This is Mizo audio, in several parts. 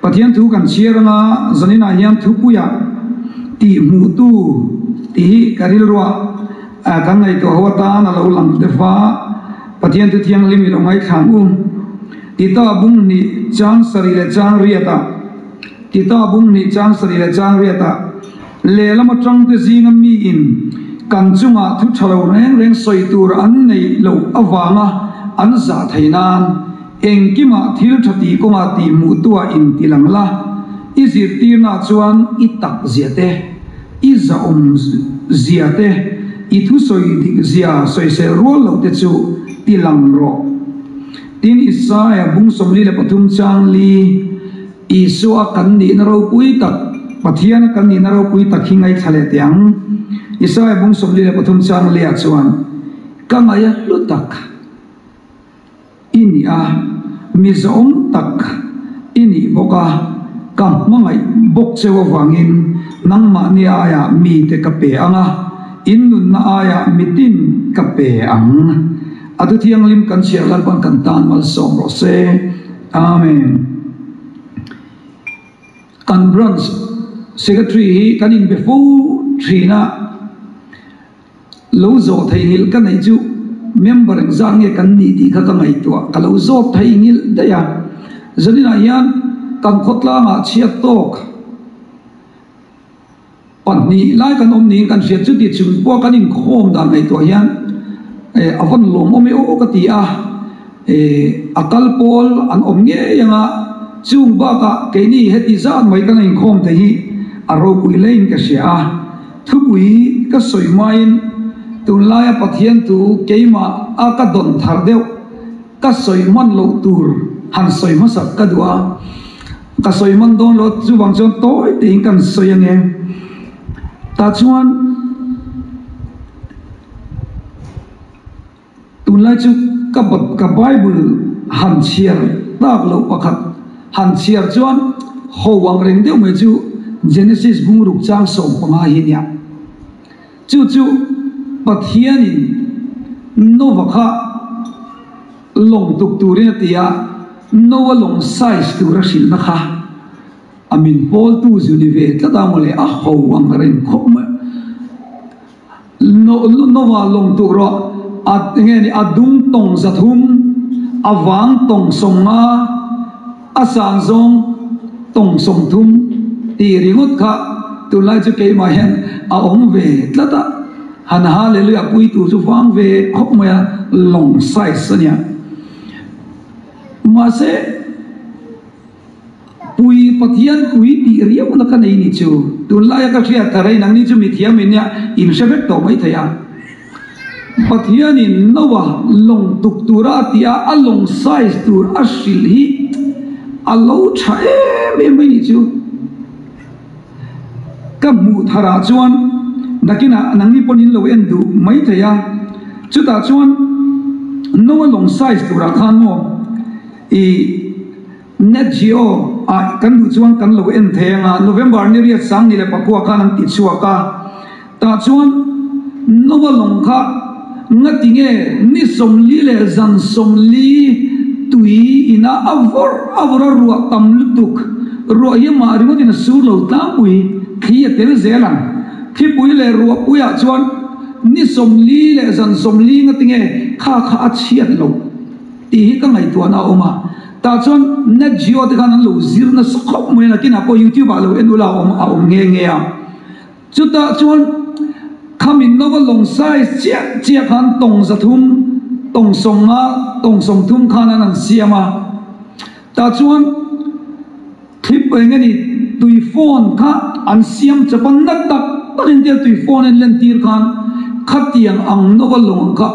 Pathian thu kan chhiar anga zaninah hian thupuiah tih hmuhtu tih hi ka rilruah kan ngaihtuah ho atan a lo lang deuh va, Pathian thu thianghlim i lo ngaithla ang u. Tita bung hnih chang sarih leh chang riatah Tita bung hnih chang sarih leh chang riatah lehlam atangte zinga miin kan chungah thu tha lo reng reng sawi tur an neih loh avanga an zah thei nan Engkimah thil tha tih kawngah tih hmuhtuah inti lang la, i zirtirnaah chuan i tak zia te, i zahawm zia te, i thusawi dik zia sawisel rual loh te chu ti lang rawh. Tin, Isaia bung 43 chang li, Isua kan nihna ropui tak, Pathiana kan nihna ropui tak hi ngaithla leh teh ang. Isaia bung 43 chang liah chuan, Ka ngaih a hlu tak. I nih a, mi zawng tak i nih bawk a, ka hmangaih bawk cheu avangin nangmahni aiah mite ka pe ang a, in nunna aiah mitin ka pe ang. A thu thianghlim kan chhiar Lalpan kan tan malsawm rawh se. Amen. Kan Branch Secretary hi kan inbe fo thin a. Lo zawh theihnghilh ka neih chu member engzat nge kan nih tih kha ka ngaihtuah, ka lo zawt theihnghilh daih a. Zaninah hian kan khawtlangah chhiat tawk pahnih lai kan awm niin kan hriat chu ti chung pawh kan inkhawm dan ngaihtuah hian a vawn lawmawm e aw ka ti a, a kal pawl an awm ngei ang a, chung bakah keini heti zat mai kan inkhawm thei hi a ropui hlein ka hria a. Thupui ka sawi hmain tunlaia Pathian tu keimah a ka dawn thar deuh ka sawi hman loh tur han sawi hmasak ka duh a, ka sawi hman dawn lo chuvang chuan tawi tein kan sawi ange. Tah chuan. Tunlai chu ka ka Bible han chhiar tak loh pakhat han chhiar chuan ho ang reng deuh mai chu Genesis bungruk chang 15 hi nia. Chu chu Pathianin Noah kha lawng tuk turin a ti a, Noah lawng size tur a hrilhna kha a min pawltu zu ni ve tlat a mawle, a ho ang reng khawp mai. Noah lawng tuk rawh, a nge ni a dung tawng 300, a vang tawng 50, a sang zawng tawng 30 tih ringawt kha tunlai chu keimah hian a awm ve tlat a, han hallelujah pui tur chu vang ve khawp mai a, lawng size a nia. Mahse. Pui Pathian pui tih riauhna ka nei ni chu. Tunlaia ka hriat thar hei nangni chu mithiam in nia in hre vek tawh mai thei a. Pathianin Noah lawng tuk tura a tih a, a lawng size tur a hrilh hi a lo tha em em mai ni chu. Ka hmuh tharah chuan nakinah nangni pawn in lo en duh mai thei a. Chutah chuan Noah lawng size turah khan maw i Net Geo ah kan duh chuan kan lo en thei ang a, November ni riat 2009 khan an ti chhuak a, tah chuan Nova lawng kha ngati nge ni 40 leh zan 40 tui ina a vawrh a vawrh a ruah tam lutuk, ruah hi amah ringawtin a sur lo tlangpui, thli a tel zel ang. Thlipui leh ruahpuiah chuan ni 40 leh zan 40 ngati nge kha kha a chhiat loh tih hi ka ngaihtuahna a awm a. Tah chuan Nat Geo te khan an lo zir nasa khawp mai a, nakinah pawh YouTube ah lo en ula a awm a awm nghe nghe a. Chutah chuan khamin Nova lawng size chiah chiah khan tawng 300, tawng 50, tawng 30 khan an an siam a. Tah chuan thlip eng nge ni tui phone kha an siam chawp a, na tak takin tia tui phone an lentir khan khatiang ang Nova lawng ang kha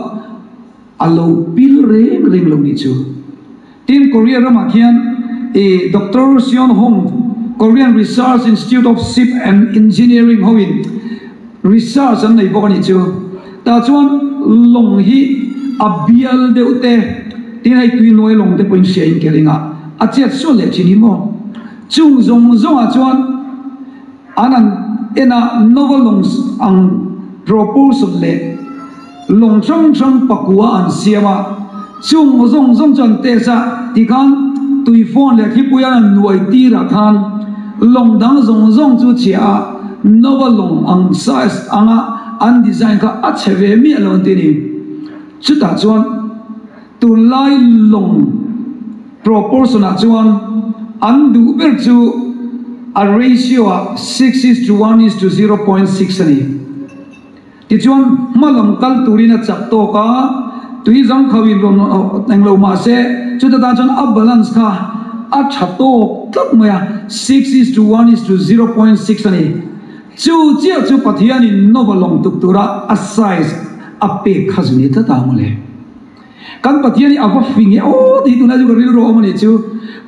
A lo pil reng reng lo ni chu. Tin, Korea ramah khian i Doctor Seon Hong, Korean Research Institute of Ship and Engineering hoin research an nei bawk a nih chu. Tah chuan lawng hi a bial deuh te, tin hei tui hnuai lawng te pawhin hria in ke ring a, a chet sual leh thin hi maw. Chung zawng zawngah chuan an an en a, Nova lawng ang proportion leh Lawng hrang hrang pakua an siam a, chung zawng zawng chu an test a, tikhan tuifawn leh thlipui an han nuai tirah khan lawng dang zawng zawng chu chhia a, Noah lawng ang size anga an design kha a chhe ve miah lo an ti a ni. Chutah chuan tunlai lawng proportion ah chuan an duh ber chu a ratio ah 6:1:0.6 a ni. Tichuan, hma lam kal turin a chak tawk a, tui zangkhau in rawn eng lo mah se, chuta tan chuan a balance kha a tha tawk tlat mai a, 6:1:0.6 a ni. Chu chiah chu Pathianin Nova lawng tuk tura a size a pek kha zu ni tlat ang mawle. Kan Pathian hi a va fing e aw tih tunlai chu ka rilru a awm a nih chu.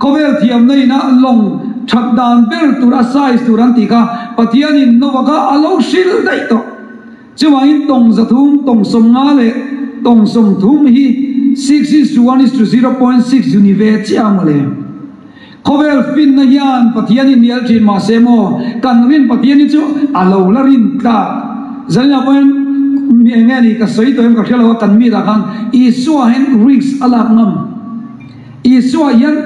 Khawvel thiamna ina lawng that dan ber tur a size tur an tih kha Pathianin Nova kha a lo hrilh daih tawh. Chuvangin tawng 300, tawng 50 leh tawng 30 hi 6:1:0.6 zu ni ve chiah ang mawle. Khawvel finna hian Pathian hi hnial thin mahse maw kan rin Pathian hi chu a lo la rin tlak. Zaninah pawhin mi eng nge ni ka sawi tawh em ka hria lo a kan meet ah khan Isua hian risk a lak ngam. Isua hian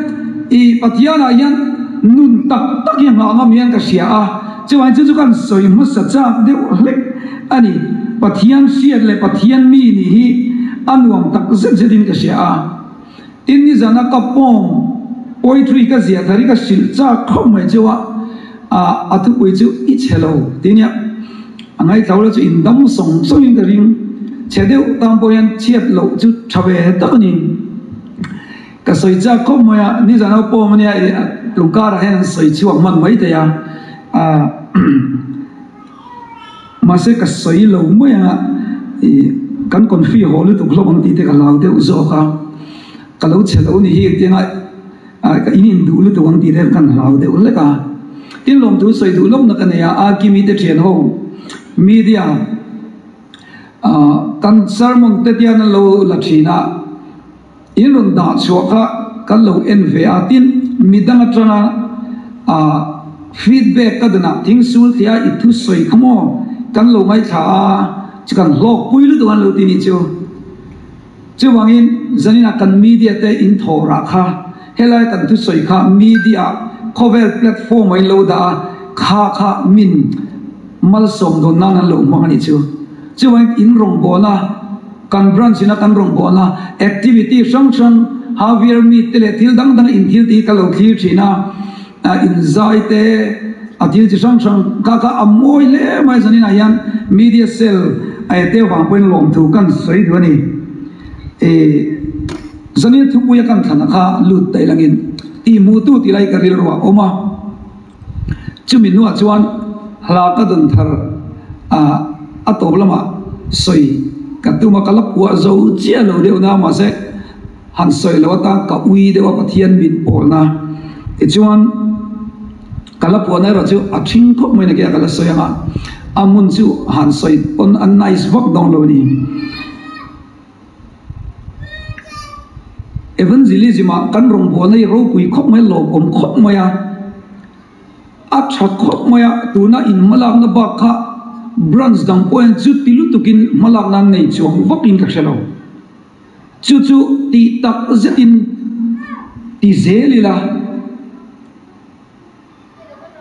i Pathian ah hian nun tak tak hi a nghah ngam hian ka hria a, chuvangin chu chu kan sawi hmasa chak deuh hlek a ni. Pathian hriat leh Pathian mi nih hi a nuam tak zet zet in ka hria a. Tin nizana ka pawm poetry ka ziah thar hi ka hrilh chak khawp mai cheu a, a thupui chu i chhe lo ti nia. A ngaithlo la chu in dam sawng sawng in ka ring. Chhe deuh tan pawh hian chhiat loh chu tha ve tak a ni. Ka sawi chak khawp mai a, nizana ka pawm ania i lungkarah hian an sawi chhuak hman mai thei a. Mahse ka sawi lo mai ang a, ih kan confi haw lutuk hlawm ang tih te ka hlau deuh zawk a, ka lo chhe lo ni hi engtiang a ah ka in in duh lutuk ang tih te kan hlau deuh hlek a. Tin lawmthu sawi duh lawkna ka nei a, a Kimi te thian ho media ah kan sermon te tian an lo la thin a, In rawn dah chhuah kha kan lo en ve a, tin midang atanga ah feedback ka danah thing sul thei a i thu sawi kha maw kan lo ngaithla a, chu kan hlawk pui lutuk an lo ti nih chu. Chuvangin zaninah kan media te in thawh rah kha helai kan thu sawi kha media khawvel platform ah in lo dah a, kha kha min malsawm dawn nan an lo hmang a nih chu. Chuvangin in rawngbawlna. Kan branch ina kan rawngbawlna activity hrang hrang Javier meet te leh thil dang dang in thil tih hi ka lo thlir thin a, inzai te a thil chi hrang hrang kha kha a mawi hle mai zaninah hian media cell te vang pawhin lawmthu kan sawi duh a ni. Zanin thupuia kan thlana kha lut daih langin tihhmuhtu tih lai ka rilruah a awm a. Chumi hnuah chuan hla ka dawn thar a, a tawp lamah sawi ka tum a, ka la phuah zo chiah lo deuh na, mahse han sawi lo atan ka ui deuh a Pathian min pawlna. Tichuan ka la phuahna erawh chu a ṭhing khawp mai nake a ka la sawi ang a, a hmun chu han sawi pawn a nice vak dawn lo a ni. Evangelism ah kan rawngbawlna hi ropui khawp mai a, lawmawm khawp mai a, a tha khawp mai a, tuna in hmalakna bak kha branch dang pawh hian chuti lutukin hmalakna an nei chuang vakin ka hre lo. Chu chu tih tak zetin ti zel ila.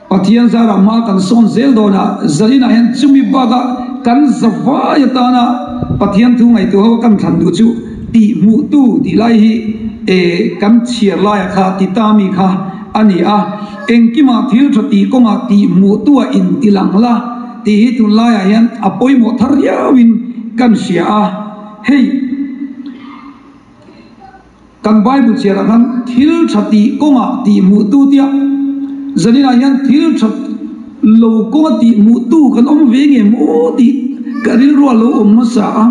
Pathian zarah hma kan sawn zel dawn a, zalinah hian chumi bakah kan zavai atana Pathian thu ngaihtuah ho kan thlan duh chu tih hmuhtu tih lai hi e kan chhiar laiah kha ti ta mi kha a ni a, engkimah thil tha tih kawngah tih hmuhtu a inti lang la tih hi tunlaiah hian a pawimawh thar riauin kan hria a, hei. Kan Bible chhiarah khan thil tha tih kawngah tih hmuhtu tia zaninah hian thil tha lo kawnga tih hmuhtu kan awm ve nge maw tih ka rilru a lo awm hmasa a,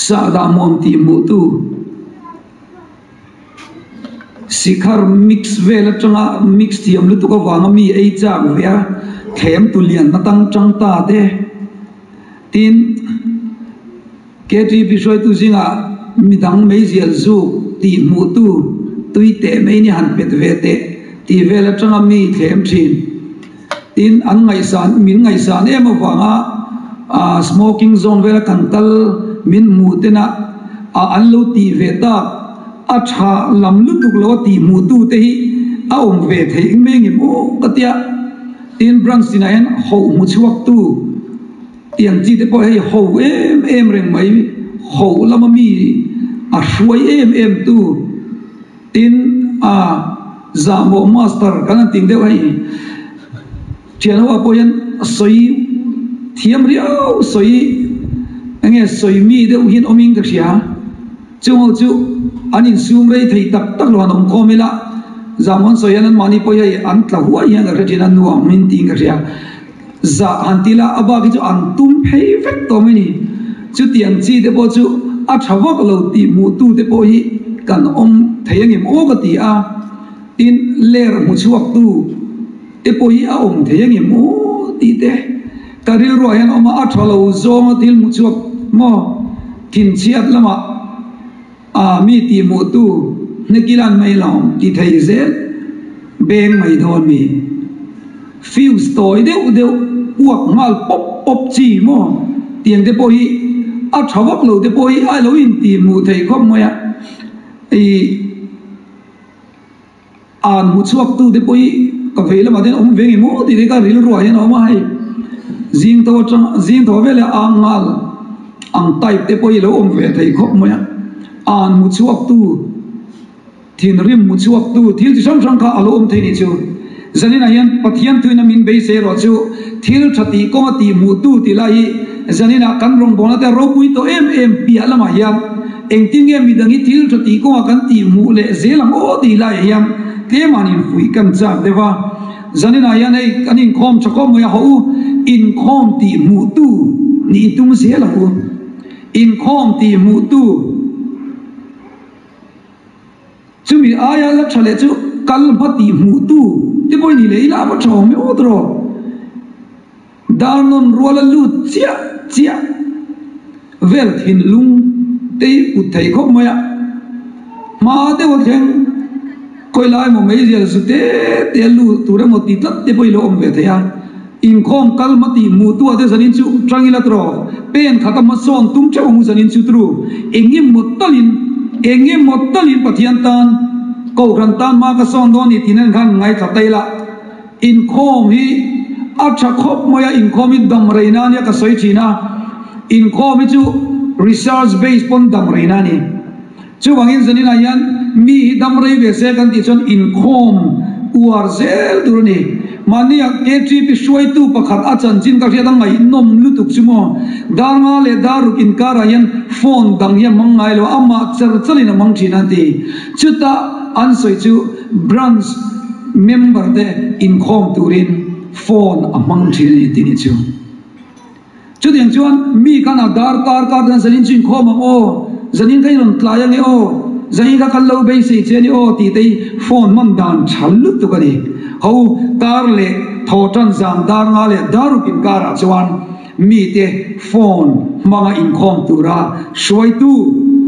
sahdah hmuam tih hmuhtu sikhar mix vel atanga mix thiam lutuk avanga mi ei chak ve a thlem tu lian atang tang ta te tin. KTP hruaitu zingah midang meizial zuk tih hmuhtu tui teh mai ni han pet ve teh tih vel atanga mi thlem thin. Tin, an ngaihsan, min ngaihsan em avanga smoking zone vela kan kal min hmuh tena an lo tih ve tak. A tha lam lutuk lo a tih hmuh tu te hi a awm ve theih eng mai angem aw ka tia. Tin branch tinah hian hoh hmu chhuak tu tiang chi te pawh hei ho em em reng mai, hoh lama mi a hruai em em tu. Tin a zahmawh master kan han tih deuh hei thian ho ah pawh hian sawi thiam riau sawi enge sawi mi deuh hian awm in ka hria chung ho chu an insum rei thei tak tak lo han awm khawm ila zahmawh an sawi hian an mahni pawh hi hei an tla huai hian ka hre thin a nuam in tiin ka hria zah han ti ila a bak hi chu an tum phei vek tawh mai ni. Chutiang chi te pawh chu a tha vak lo tih hmuh tu te pawh hi kan awm thei angem aw ka ti a, tin ler hmu chhuak tu te pawh hi a awm thei angem aw tih te ka rilruah hian awm a, a tha lo zawnga thil hmu chhuak maw thinchhiat lamah a mi tih hmuh tu hnekilan mai lo ti thei zel beng mai dawn mi. Fuse tawi deuh deuh uak nghal pawp pawp chi maw? Tiang te pawh hi a tha vak lo te pawh hi a lo intih hmuh theih khawp mai a, ih an hmu chhuak tu te pawh hi ka vei lamah te hian awm ve nge maw tih te ka rilruah hian a awm a hei zing tho atang zing tho veleh ang nghal ang type te pawh hi lo awm ve thei khawp mai a, an hmu chhuak tu. Thinrim hmu chhuaktu thil chi hrang hrang kha a lo awm thei nih chu. Zaninah hian Pathian thuina min beisei erawh chu thil tha tih kawnga tih hmuhtu tih lai hi zaninah kan rawngbawlna te ropui tawh em em piah lamah hian engtin nge midang hi thil tha tih kawnga kan tih hmuh leh zel ang aw tih laiah hian tlema'n infuih kan chak deuh a. Zaninah hian hei kan inkhawm tha khawp mai a, haw u, inkhawm tih hmuhtu nih i tum zel ang u. Inkhawm tih hmuhtu. Chumi aia la tha leh chu kal hma tih hmuh tu te pawh i ni leh ila a va tha awm e aw tawh. Darnawn rual a lut chiah chiah vel thinlung te hi put thei khawp mai a. Hma deuh a thleng khawi lai emaw meizial zu te te a lut tur emaw ti tlat te pawh i lo awm ve thei a. Inkhawm kal hma tih hmuh tu ah te zanin chu tang ila tawh pen khat a hmasawn tum theuh ang u zanin chu tru engemaw talin engemaw talin Pathian tan Kohhran tan hma ka sawn dawn ni tih nan khan ngaithla ta ila inkhawm hi a tha khawp mai a inkhawm hi dam rei na ania ka sawi thin a inkhawm hi chu research base pawn dam rei na a ni. Chuvangin zaninah hian mi hi dam rei ve se kan tih chuan inkhawm uar zel tur a ni. Mahnia KTP hruaitu pakhat a chanchin ka hriat a ngaihnawm lutuk chu maw. Dar nga leh dar ruk inkarah hian phone dang hi a hmang ngai lo a, amah char charin a hmang thin a ti. Chutah an sawi chu branch member te inkhawm turin phone a hmang thin a ni tih ni chu. Chutiang chuan mi khan a dar kar kar chuan zanin chu inkhawm ang aw, zanin kha i rawn tlai ange aw, zanin kha kan lo beisei che a ni aw tih te hi phone hman dan tha lutuk a ni. Ho kar leh thaw tan zan dar nga leh dar ruk inkarah chuan mite phone hmanga inkhawm tura hruaitu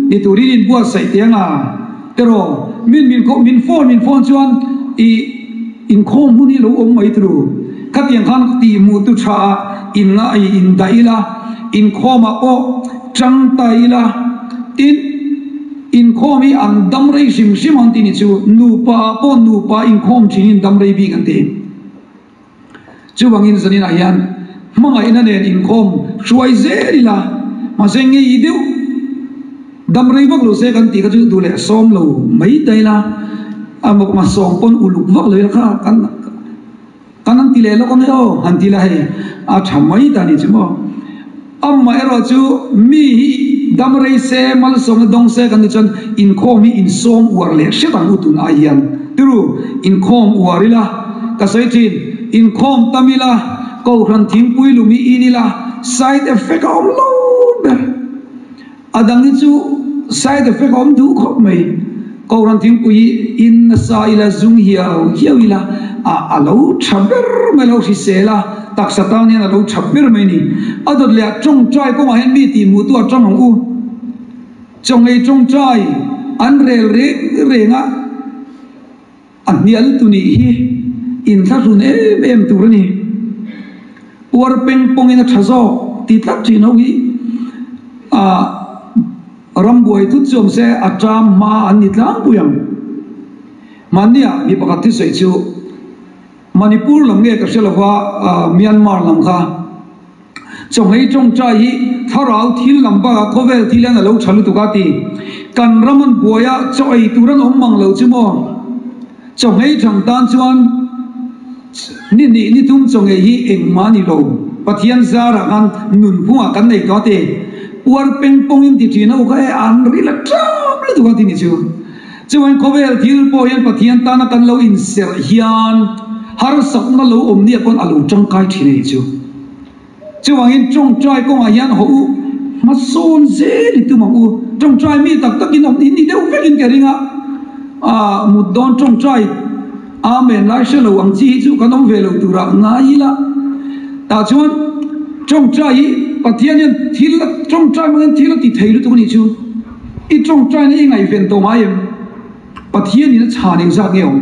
ni turin inbuatsaih teh anga teraw min min min phone min phone chuan i Inkhawm hun hi lo awm mai turu. Khatiang khan tih hmuh tu tha ah in nga i in dah ila, inkhawm ah pawh tang ta ila, tin inkhawm hi an dam rei hrim hrim ang tih ni chu nupa ah pawh nupa inkhawm thin in dam rei bik an ti. Chuvangin zaninah hian hmangaihna nen inkhawm hruai zel ila, mahse ngei deuh dam rei vak lo se kan tih kha chu duh leh sawm lo mai ta ila, a mawkma sawm pawn uluk vak lo ila kha kan kan han ti leh lawk ange aw han ti la hei a tha mai ta ni chu maw. Amaherawh chu mi hi dam rei se malsawmna dawng se kan tih chuan inkhawm hi insawm uar leh hret ang u tun ai hian tiru inkhawm uar ila ka sawi thin inkhawm tam ila kohhran thingpui lum hi in ila side effect a awm lo ber. A dang hi chu side effect a awm duh khawp mai. Kohhran thingpui hi in nasa ila, zung hiau hiau ila, a a lo tha ber mai, a lo hrisel a, taksa tan hian a lo tha ber mai a ni. A dawt leh a tawngtai kawngah hian mi tih hmuh tu a tang ang u. Chawngei tawngtai an rel reng reng a. A hnial tu nih hi inthlahrun em em tur a ni. Uar peng pawngin a tha zawk ti tlat thin ho hi a Rambuai thut chu awm se a ṭam hma an ni tlangpui ang. Mahnia mi pakhat thusawi chu Manipur lam nge ka hre lova Myanmar lam kha chawnghei tawngtai hi thlarau thil lam bakah khawvel thil hian a lo tha lutuk a ti. Kan ram an buai a, chaw ei tur an awm mang lo chu maw? Chawnghei thang tan chuan ni hnih ni thum chawnghei hi engmah a ni lo. Pathian zarah khan nunphungah kan nei tawh a ti. Puar peng pawngin ti thin a u kha e an ril a tap lutuk a ti ni chu. Chuan khawvel thil pawh hian Pathian tana kan lo inserh hian harsakna lo awm nia pawn a lo tangkai thin a ni chu. Chuvangin tawngtai kawngah hian haw u, hmasawn zel i tum ang u. Tawngtai mi tak takin awm in ni deuh vekin ka ring a, ah mut dawn tawngtai Amen lai hre lo ang chi hi chu kan awm ve lo turah ngai ila. Tah chuan tawngtai hi Pathian hian thil tawngtai hmangin thil a ti thei lutuk a nih chu. I tawngtaina i ngaihven tawh ngai em? Pathianin a chhan engzat nge awm?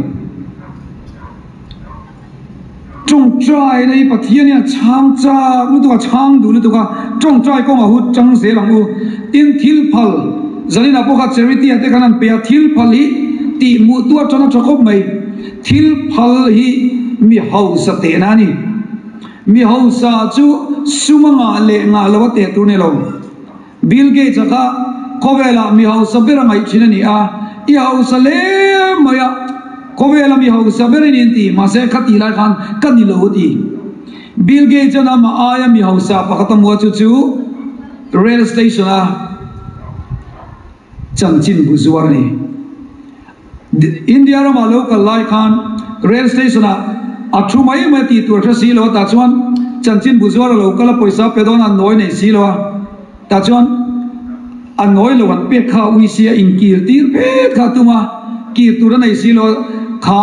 Tawngtaina hi Pathianin a chhang chak lutuk a, chhang duh lutuk a, tawngtai kawngah hu chang zel ang u. Tin, thil phal, zaninah pawh kha charity ah te khan an pe a, thil phal hi tih hmuh tu atana tha khawp mai. Thil phal hi mi hausa tehna a ni. Mi hausa chu sum a ngah leh ngah lo a teh tur a ni lo. Bill Gates-a kha khawvelah mi hausa ber a ngaih thin a ni a, i hausa hle mai a, khawvela mi hausa ber i ni an ti, mahse kha tih lai khan ka ni lo a ti. Bill Gates-a'n amah aia mi hausa pakhat a hmu a, chu chu rail station-a chanchin bu zuar a ni. India ramah lo kal lai khan rail station ah a thu mai mai a tih tur hre si lo a, tah chuan chanchin bu zuar a lo kal a, pawisa pe dawn a, an nawi nei si lo a, tah chuan a nawi lo an pek kha ui sia inkir tir phet kha a tum a, kir tur a nei si lo a, kha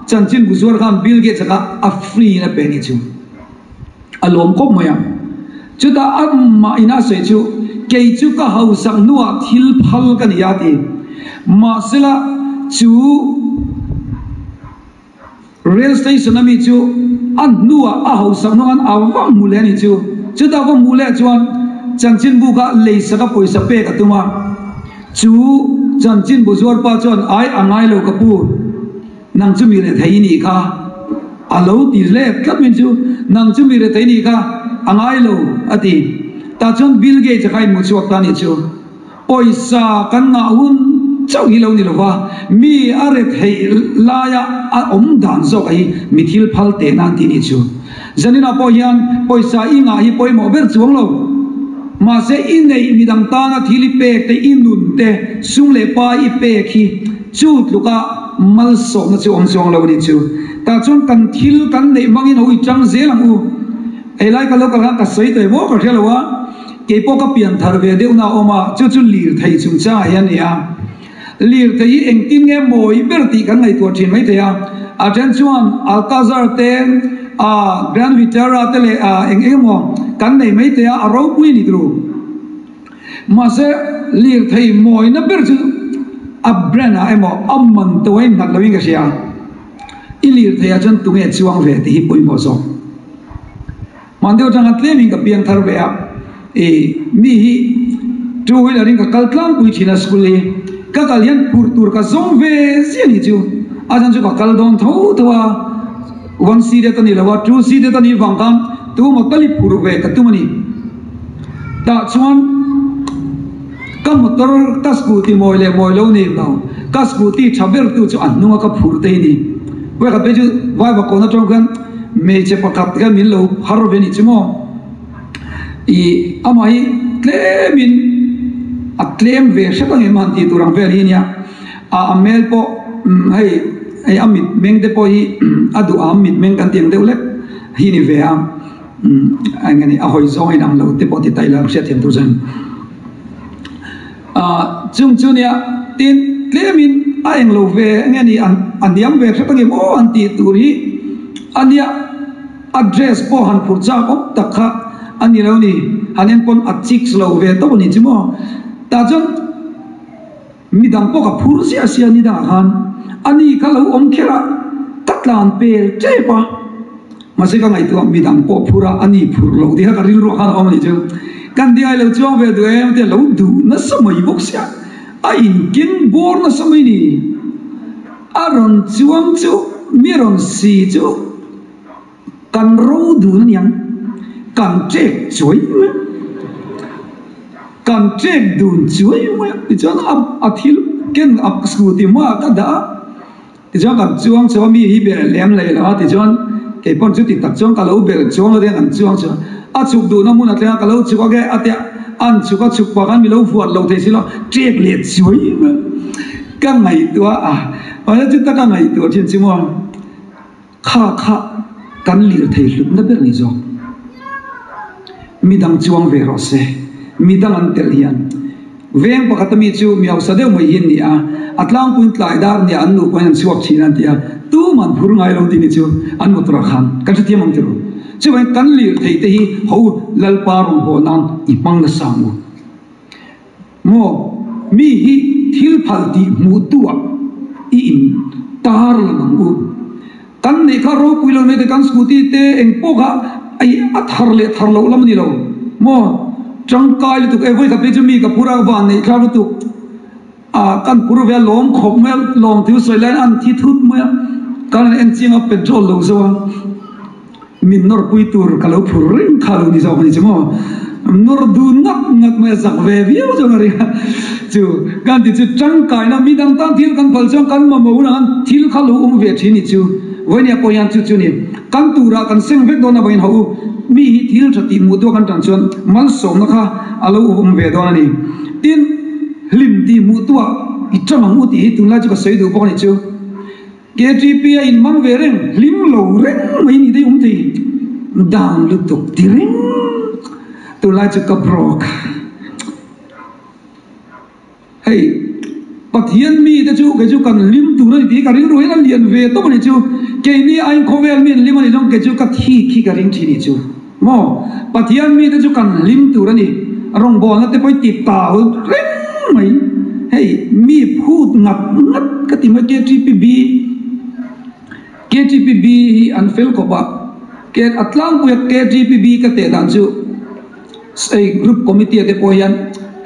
chanchin bu zuar khan Bill Gates a kha a free in a pe a nih chu. A lawm khawp mai a. Chutah amah in a sawi chu, Kei chu ka hausak hnuah thil phal ka ni a ti. Mahsela chu rail station ami chu a hnuah a hausak hnu khan a va hmu leh a ni chu. Chutah va hmuh leh chuan chanchinbu kha leisak a pawisa pek a tum a. Chu chanchinbu zuarpa chuan, Ai a ngai lo ka pu. Nang chu mi rethei i nih kha, a lo ti hlep tlat mai chu, Nang chu mi rethei i nih kha, a ngai lo, a ti. Tah chuan Bill Gates a kha inhmu chhuak ta a nih chu. Pawisa kan ngah hun chauh hi lo ni lova, mi a retheih laia a awm dan zawk a hi mi thil phal teh nan tih a nih chu. Zaninah pawh hian pawisa i ngah hi pawimawh ber chuang lo. Mahse i neih midang tana thil i pek te, i nun te, sum leh pa i pek hi chu tluka malsawmna chu awm chuang lo a nih chu. Tah chuan kan thil kan neih hmangin ho i tang zel ang u. Helai ka lo kal khan ka sawi tawh maw ka hre lo a, kei pawh ka pian thar ve deuhna a awm a, chu chu lirthei chungchangah hian a ni a. Lirthei hi engtin nge mawi ber tih kan ngaihtuah thin maithei a, a then chuan Alcazar te, Grand Vitara te leh eng eng emaw kan nei maithei a, a ropui a ni turu. Mahse, lirthei mawina ber chu a brand ah emaw a man to a innghat loin ka hria. I lirthei ah chuan tunge chuang ve tih hi pawimawh zawk. Hman deuh atanga tlemin ka piang thar ve a, i mi hi two wheeler in ka kal tlangpui thin a school hi ka kal hian phurh tur ka zawng ve ziah ni chu a chhan chu ka kal dawn tho tho a, one seated a ni lo a two seated a nih vang khan tumaw tal i phurh ve ka tum a ni. Tah chuan ka motor ka scooty mawi leh mawi lo ni lo, ka scooty tha ber tu chu a hnunga ka phurh te hi ni. Vawikhat phei chu Vaiva kawn atang khan hmeichhe pakhat khan min lo har ve ni chu maw. I amah hi tlemin a tlem ve hret ang em han tih tur ang vel hi nia. A a hmel pawh hei hei a mitmeng te pawh hi a duham mitmeng kan tih ang deuh lek hi ni ve a. Eng nge ni a hawi zawng a inang lo te pawh ti ta ila hriat thiam tur chuan ah chung chu nia tin tlemin a eng lo ve eng nge ni a hniam ve hret angem aw an tih tur hi a nia a dress pawh han phurh chak awm tak kha a ni lo ni han en pawn a chicks lo ve tawp a ni chu maw tah chuan. Midang pawh ka phur ziah sia ni dangah khan ani kha lo awm kher a, ka tlan pel tep a. Mahse ka ngaihtuah midang pawh phur a, ani phur loh tih kha ka rilruah khan a awm a nih chu. Kan ding ai lo chuang ve duh em tia lo duh nasa mai bawk sia, a in keng bawr nasa mai ni. A rawn chuang chu mi rawn si chu kan ro dun aniang, kan ṭek chuai mai a, kan ṭek dun chuai mai a, tichuan a thil ken a scooty hmaah ka dah a. Tichuan kan chuang chho a, mi hi ber lem leh lo a, tichuan kei pawn chuti tak chuan ka lo ber chuang lo tiang kan chuang chho a, a chhuk duhna hmun a thleng a, ka lo chhuk a ge a tia an chhuk a, chhuk pah khan mi lo vuat lo thei si lo, ṭek leh chuai mai ka ngaihtuah a, mahse chuta ka ngaihtuah thin chu maw kha kha kan lir thei hlutna ber ni zawk, midang chuang ve rawh se, midang an telh hian. Veng pakhat ami chu mi hausa deuh mai hi an ni a, a tlangpuiin tlai dar nia an nupa in an chhuak thin a an ti a, tuman phur ngai lo tih ni chu an motor ah khan kan hrethiam ang tiraw. Chuvangin kan lirthei te hi ho Lalpa rawngbawh nan i hmang nasa ang u. Maw mi hi thil phal tih hmuh tu ah i in tar lang ang u. Kan neih kha ropui lo mai te kan scooty te eng pawh kha ai a thar leh thar loh lam a ni lo maw tangkai lutuk e vawikhat phei chu mi ka phur a van neih thla lutuk a kan phur ve a lawm khawp mai a lawm thil sawi laiin an thi thut mai a kan han en chiang a petrol lo zo a min nawr pui tur ka lo phur reng kha lo ni zawk a ni chu maw nawr dun ngak ngak mai a zak ve viau chuan a ria chu kan ti chu tangkaina mi dang tan thil kan phal chuan kan mamawh hunah khan thil kha lo awm ve thin ni chu vawinia pawh hian chu chu ni kan turah kan seng vek dawn avangin haw u mi hi thil tha tih hmuh tu a kan tan chuan malsawmna kha a lo awm ve dawn a ni tin hlim tih hmuh tu ah i tang ang u tih hi tunlai chu ka sawi duh bawk a ni chu. KTP a inhmang ve reng, hlim lo reng mai ni daih awm thei, down lutuk ti reng tunlai chu ka broke. Hei Pathian mi te chu kei chu kan hlim tur a ni tih hi ka rilru hian a lian ve tawp a ni chu, keini aiin khawvel mi an hlim a ni zawng kei chu ka thik hi ka ring thin ni chu maw, Pathian mi te chu kan hlim tur a ni, rawngbawlna te pawh i ti tau reng mai, hei mi phut ngat ngat ka ti mai KTPB KTPB hi an fel khawp a, a tlangpui a KTPB ka teh dan chu hei group committee ah te pawh hian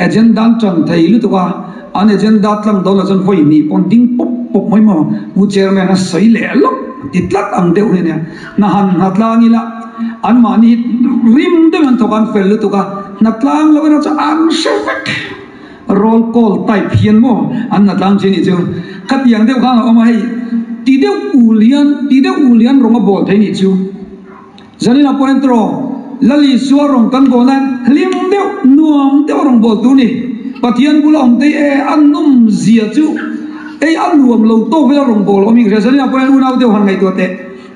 agenda an tan thei lutuk a, an agenda tlang dawn ah chuan vawi hnih pawn ding pawp pawp mai maw Pu Chairman a sawi leh lawk ti tlat ang deuh hi a nia. Hna han hna tlang ila anmahni rim deuh an thawk a an fel lutuk a, hna tlang loh erawh chu an hre vek. Roll call type hian maw an hna tlang chin nih chu khatiang deuh khan a awm a, hei ti deuh ul hian ti deuh ul hian rawng a bawl thei nih chu. Zanina pawh hian tawh Lal Isua rawng kan bawl nan hlim deuh nuam deuh a rawn bawl tur ni. Pathian bula awm te hi e a nawm zia chu ei a nuam lo tawk vel a rawn bawl awm hi ka hria. Zanina pawh hian unau deuh han ngaihtuah teh.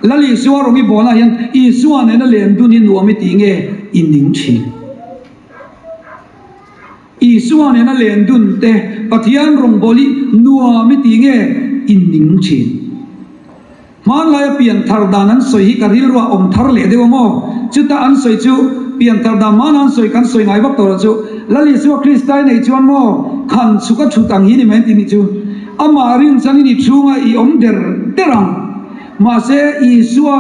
Lal Isua rawng i bawlna hian Isua nena len dun hi nuam i tih nge i ning thin? Isua nena len dun te Pathian rawng bawl hi nuam i tih nge i ning thin? Hmanlaia pian thar dan an sawi hi ka rilruah awm thar leh deuh a maw? Chuta an sawi chu pian thar dan hmana an sawi kan sawi ngai vak tawh lo chu Lal Isua Krista i neih chuan maw khan chhuk a thut ang hi ni mai an ti nih chu. Amah rinchangin i chhunga i awm der der ang. Mahse, Isua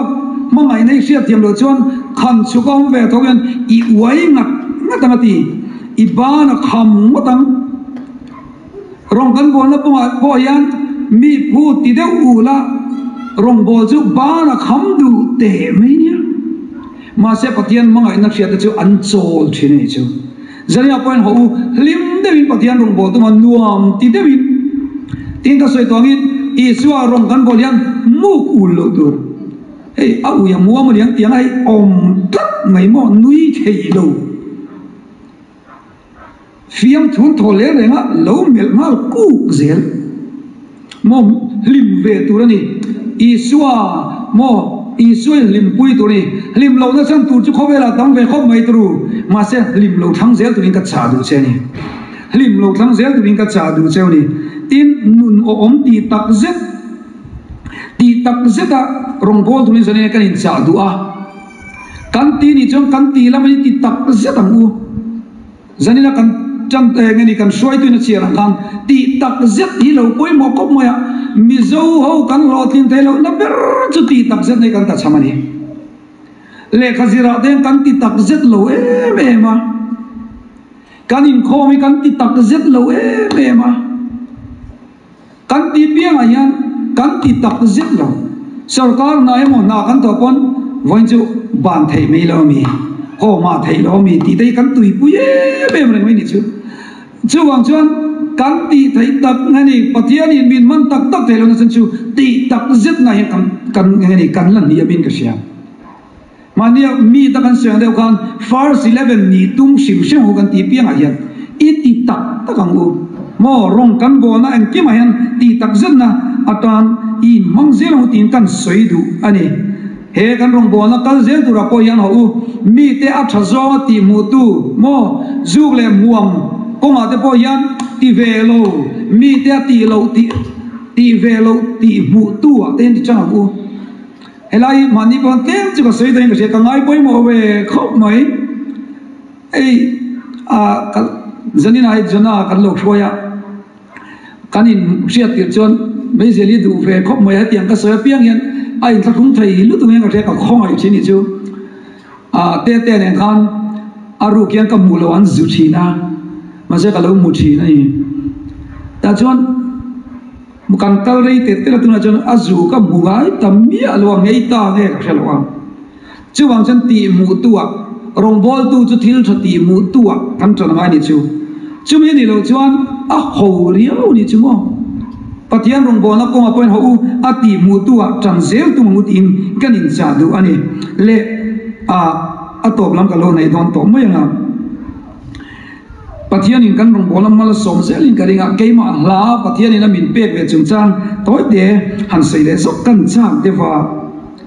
hmangaihna i hriat thiam loh chuan khan chhuk a awm ve tho hian i uai ngat ngat ang a ti. I ban a kham ngawt ang. Rawng kan bawlna pawngah pawh hian mi phu ti deuh ul a, rawngbâwl chu ban a kham duh teh mai nia. Mahse, Pathian hmangaihna hriatte chu an chawl thin a nih chu. Zania pawhin haw u, hlim deuhin Pathian rawngbâwl tuma nuam ti deuhin. Tin ka sawi tawh angin Isua rawng kan bawl hian muk ul loh tur. Hei a ui a muam a niang tiang a hei awm tlat mai maw nui thei lo. Fiamthun thaw leh reng a lo melh nghal kuk zel. Maw hlim ve tur a ni. Isua maw Isua in hlimpui tur a ni. Hlim lohna chhan tur chu khawvelah tam ve khawp mai turu. Mahse hlim lo thlang zel turin ka chah duh che a ni. Hlim lo thlang zel turin ka chah duh cheu a ni. Tin, nun awhawm tih tak zet tih tak zeta rawngbâwl turin zanin kan inchah duh a. Kan ti nih chuan kan ti lam a ni ti tak zet ang u. Zanina kan tan eng a ni kan hruaituin a chhiar ang khan tih tak zet hi lo pawimawh khawp mai a, Mizo ho kan hlawhtlin theih lohna ber chu tih tak zet nei kan ta chham a ni. Lehkha zirah te hian kan ti tak zet lo em em a. Kan inkhawm hi kan ti tak zet lo em em a. Kan tih piangah hian kan ti tak zet lo. Sorkar hna emaw hna kan thawh pawn vawiin chu ban theih mai lo ami, haw mah theih lo ami tih te hi kan tuipui em em reng mai ni chu. Chuvang chuan kan tih theih tak nge ni, Pathianin min hman tak tak theih lohna chhan chu tih tak zetna hian kan kan nge ni kan la hniam in ka hria. Mahnia mi ta kan sawi ang deuh khan first 11 nih tum hrim hrim ho kan tih piangah hian i ti tak tak ang u maw rawng kan bawlna engkimah hian tih tak zetna atan i inhmang zel ang u tiin kan sawi duh a ni. He kan rawngbawlna kal zel turah pawh hian haw u mite a tha zawnga tih hmuhtu maw zuk leh hmuam kawngah te pawh hian ti ve lo mite a tih loh tih tih ve loh tih hmuhtu ah te hian ti chang ang u. Helai hi mahni pawn tlem chu ka sawi dahin ka hria, ka ngai pawimawh ve khawp mai. Hei ah ka Zanina hi Jonah kan lo hruai a, kan in hriat tirh chuan Meizel hi duh ve khawp mai hetiang ka sawi apiang hian a inthlahrung thei lutuk hian ka hria ka khawngaih thin hi chu ah te te nen khan a ruk hian ka hmuh loh an zu thin a, mahse ka lo hmu thin a ni. Tah chuan. Kan kal rei tet tet a tunah chuan a zu ka hmu ngai ta miah lo a, ngei ta nge ka hre lo a. Chuvang chuan tih hmuh tu ah, rawngbawltu chu thil tha tih hmuh tu ah kan tan angai ni chu. Chumi a nih loh chuan a ho riau ni chu maw. Pathian rawngbawlna kawngah pawhin haw u a tih hmuh tu ah tan zel tum ang u tiin kan inchah duh a ni. Leh a a tawp lam ka lo neih dawn tawh mai ang a. Pathianin kan rawngbawlna malsawm zelin ka ring a, keimah hla Pathianin a min pek ve chungchang tawite han sawi leh zawk kan chak deuh a.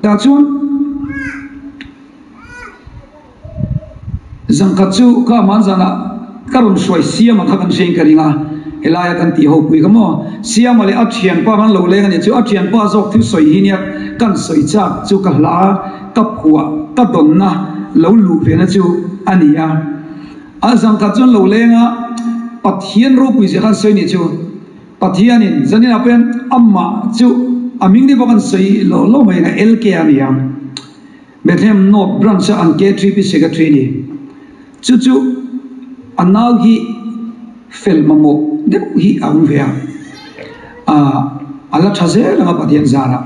Tah chuan zangkhat chu kha hmanzanah ka rawn hruai Siama kha kan hriain ka ring a, helaia kan tih ho pui kha maw? Siama leh a thianpa khan lo leng a nih chu, a thianpa zawk thil sawi hi nia kan sawi chak chu ka hla ka phuah ka dawnna lo luh ve na chu a ni a. A zangkhat chuan lo leng a, Pathian ropui zia khan sawi nih chu. Pathianin zaninah pawh hian amah chu a hming te pawh kan sawi lo lo mai ang a, LK a ni ang. Bethlehem North Branch a an KTP Secretary a ni. Chu chu a nau hi fel mamawh deuh hi a awm ve a, a la tha zel ang a Pathian zarah.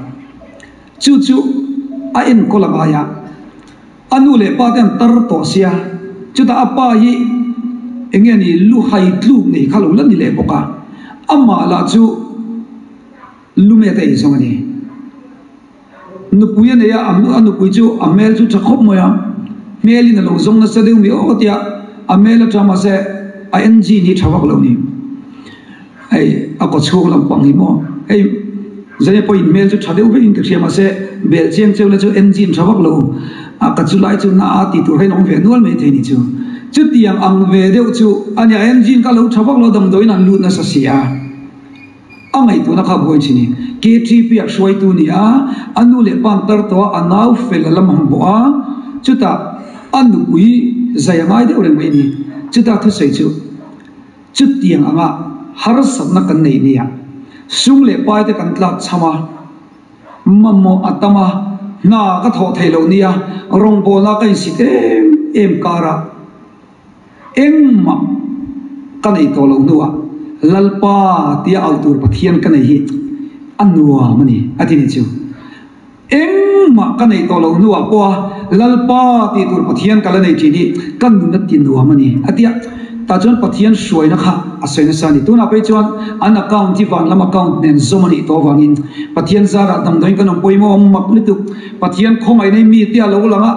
Chu chu a enkawl a ngai a. A nu leh pa te an tar tawh sia, chutah a pa hi eng nge ni lu hai tluk nei kha lo la ni leh bawk a, amah lah chu lumet a ei zawng a ni. Nupui a nei a, a nupui chu a hmel chu tha khawp mai a, hmelin a lo zawng nasa deuh mi aw tia a hmel a tha mahse a engine hi tha vak lo ni. Hei a kaw chhung lampang hi maw hei zane pawhin hmel chu tha deuh vekin ka hria mahse bel chiang cheu la chu engine tha vak lo a ka chu lai chu na a tih tur kha in awm ve nual mai thei ni chu chutiang ang ve deuh chu a nia engine kha lo tha vak lo damdawiin an lut nasa si a a ngaihtuahna kha buai thin i KTP ah hruaitu ni a a nu leh pa an tar tawh a a nau fel a la mamawh a chutah a nupui zai a ngai deuh reng mai a ni chutah thusawi chu. Chutiang anga harsatna kan neih nia, sum leh pai te kan tlak chham a, mamawh a tam a, hna ka thawh theih loh nia, rawngbawlna ka insit em em karah engmah ka nei tawh loh hnuah Lalpa tia auh tur Pathian ka nei hi a nuam a ni, a ti ni chu. Engmah ka neih tawh loh hnuah pawha Lalpa tih tur Pathian ka la nei thin hi ka nun a ti nuam a ni, a ti a. Tah chuan Pathian hruaina kha a sawi nasa a ni. Tunah phei chuan an account hi van lam account nen zawm a nih tawh avangin Pathian zarah damdawiin kan awm pawimawh awm mak lutuk. Pathian khawngaih nei mi te a lo lang a,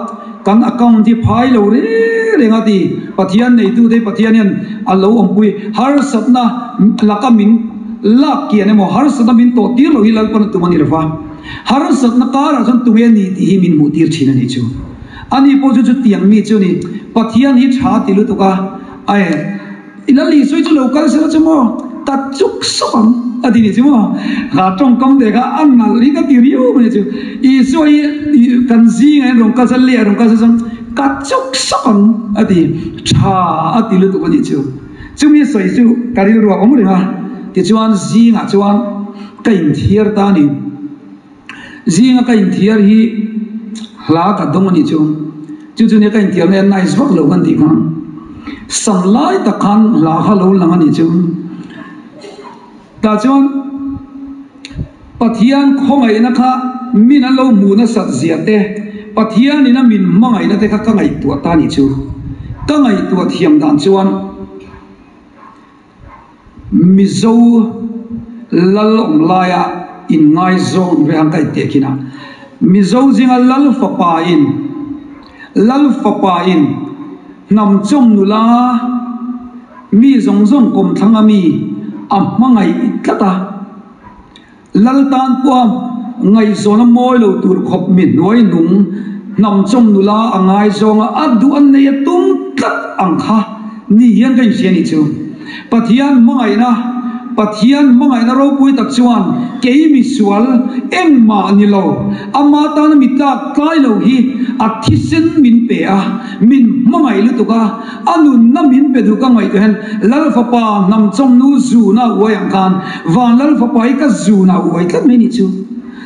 kan account hi phai lo reng reng a ti. Pathian neitute hi Pathian hian a lo awmpui. Harsatna laka min lak kian emaw harsatna min tawh tir loh hi Lalpan a tum a ni lova. Harsatna karah chuan tunge ni tih hi min hmuh tir thin a nih chu. Ani pawh chu chutiang mi chu a ni. Pathian hi tha ti lutuk a, ae, i lal Isua chu lo kal sela chu maw, ka chuk sawk ang a ti nih chu maw. Kha tawngkam te kha a nalh hi ka ti riau mai chu. Isua hi kan zingah hian rawn kal sela, leh rawn kal sela chuan ka chuk sawk ang a ti. Tha a ti lutuk a nih chu. Chumi sawi chu ka rilru a awm reng a, tichuan zingah chuan ka inthiar ta a ni. Zinga ka inthiar hi hla ka dawng a nih chu. Chu chu nia ka inthiarna hian nice vak lo kan tih kha. Sam lai tak khan hla kha lo lang a nih chu. Tah chuan Pathian khawngaihna kha min an lo hmuh nasat zia te, Pathianin a min hmangaihna te kha ka ngaihtuah ta a nih chu. Ka ngaihtuah thiam dan chuan Mizo lal awm laia inngaizawng ve han ka inteh khin a. Mizo zinga lal fapa in lal fapa in hnam chawm nula mi zawng zawng kawmthlang a mi a hmangaih tlat a. Lal tan pawha ngaihzawn a mawi lo tur khawp mi hnuai nung hnam chawm nula a ngaizawng a, a duh a nei a tum tlat ang kha ni hian ka inhria nih chu. Pathian hmangaihna, Pathian hmangaihna ropui tak chuan kei misual engmah ni lo, ama tana mi tlak tlai lo hi a thisen min pe a, min hmangaih lutuk a, A nunna min pe duh ka ngaihtuah hian Lal Fapa hnam chawmnu zuna uai ang khan Van Lal Fapa hi ka zuna uai tlat mai nih chu.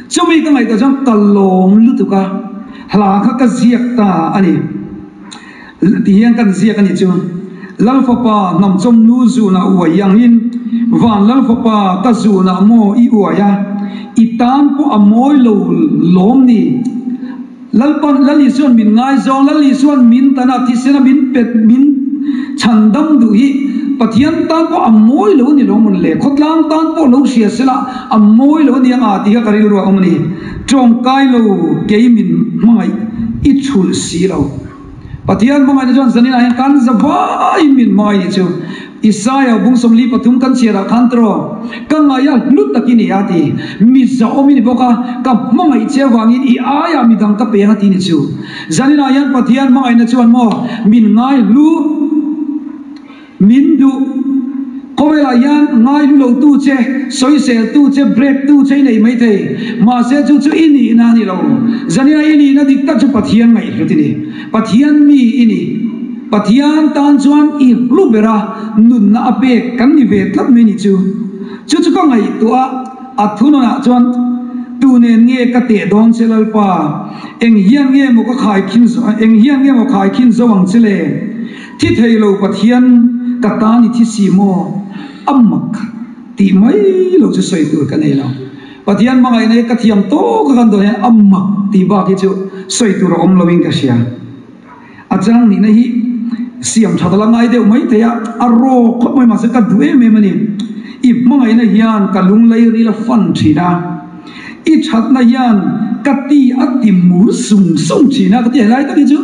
Chumi ka ngaihtuah chuan ka lawm lutuk a, hla kha ka ziak ta a ni. Ti hian kan ziak a nih chu. Lal Fapa hnam chawmnu zuna uai angin Van Lal Fapa ka zunah maw i uai a, i tan pawh a mawi lo lawm ni. Lalpan, Lal Isuan min ngaizawng, Lal Isuan min tan a thisen a min pet, min chhan dam duh hi Pathian tan pawh a mawi lo a ni lo mawn le, khawtlang tan pawh lo hria sela a mawi lo a ni ang a tih kha ka rilru a awm a ni. Tawngkai lo kei min hmangaih i chhulh si lo. Pathian hmangaihna chuan zaninah hian kan za vaiin min hmangaih ni chu. Isaia bung 43 kan chhiarah khan tiraw, Ka ngaih a hlu tak i ni a ti. Mi zahawm i ni bawk a, ka hmangaih che avangin i aiah mi dang ka peng a ti ni chu. Zaninah hian Pathian hmangaihna chuan maw min ngai hlu, min duh. Khawvelah hian ngai hlu lo tu che, sawisel tu che, break tu che i nei maithei. Mahse chu chu i nihna a ni lo. Zaninah i nihna dik tak chu Pathian ngaihhlut i ni. Pathian mi i ni. Pathian tan chuan i hlu ber a, nunna a pek kan ni ve tlat mai ni chu. Chu chu ka ngaihtuah a, a thunawnah chuan, Tu nen nge ka teh dawn che Lalpa? Eng hian nge maw ka khaikhin eng hian nge maw khaikhin zo ang che le? Thi thei lo Pathian ka tan i thi si maw? A mak tih mai lo chu sawi tur ka nei lo. Pathian hmangaihna hi ka thiam tawk a kan dawn hian a mak tih bak hi chu sawi tur a awm loin ka hria. A chang nihna hi siam that a la ngai deuh mai thei a, a rawk khawp mai mahse ka duh em em a ni. I hmangaihna hian ka lunglei ril a fan thin a, i thatna hian ka ti a ti mur sung sung thin a ka ti helai tak hi chu